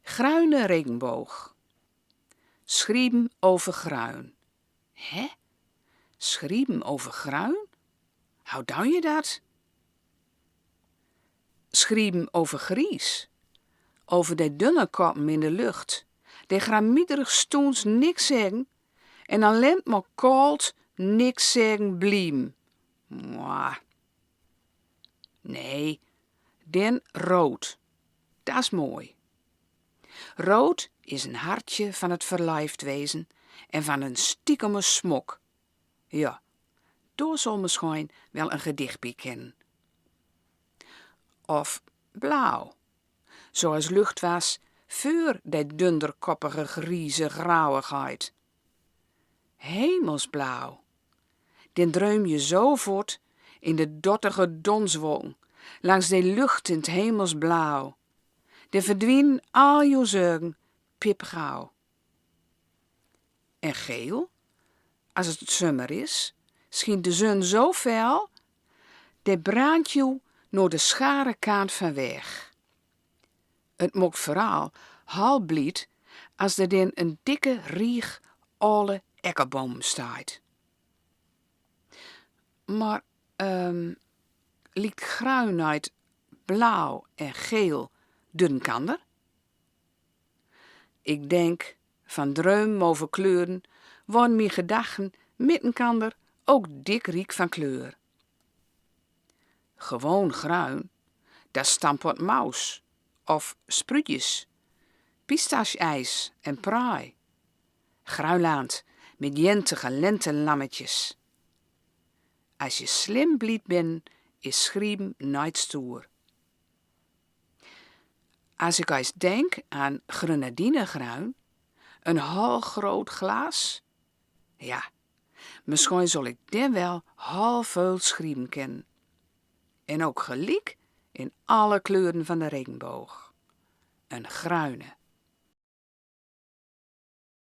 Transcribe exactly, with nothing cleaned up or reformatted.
Gruine regenboog. Schrieben over gruin. Hè? Schrieben over gruin? How doon je dat? Schrieben over gries. Over de dunnerkoppen in de lucht, die gramiederig stoens niks zeggen en alleen maar koud niks zeggen blieven. Mwah. Nee, den rood. Dat is mooi. Rood is een hartje van het verliefd wezen en van een stiekeme smok. Ja, daar zal misschien wel een gedicht bij kennen. Of blauw, zoals lucht was veur de dunderkoppige grieze grauwigheid. Hemelsblauw. Den dreum je zo voort in de dottige donswolken, langs de lucht in het hemelsblauw. Den verdwienen al je zorgen pipgauw. En geel, als het zomer is, schijnt de zon zo fel, de brandt je naar de schare kant van weg. Het maakt vooral hal blied als er dan een dikke rieg alle ekkerbomen staat. Maar, ehm, liekt gruinheid blauw en geel dunkander? Ik denk, van dreum over kleuren worden mijn gedachten met elkander ook dik riek van kleur. Gewoon gruin, dat stampot maus of spruutjes, pistache-ijs en praai. Gruinland met jentige lentelammetjes. Als je slim blied bent, is schrieben nooit stoer. Als ik eens denk aan grenadinegruin, een hal groot glaas, ja, misschien zal ik dan wel hal veel schrieben kennen. En ook geliek in alle kleuren van de regenboog. Een gruine.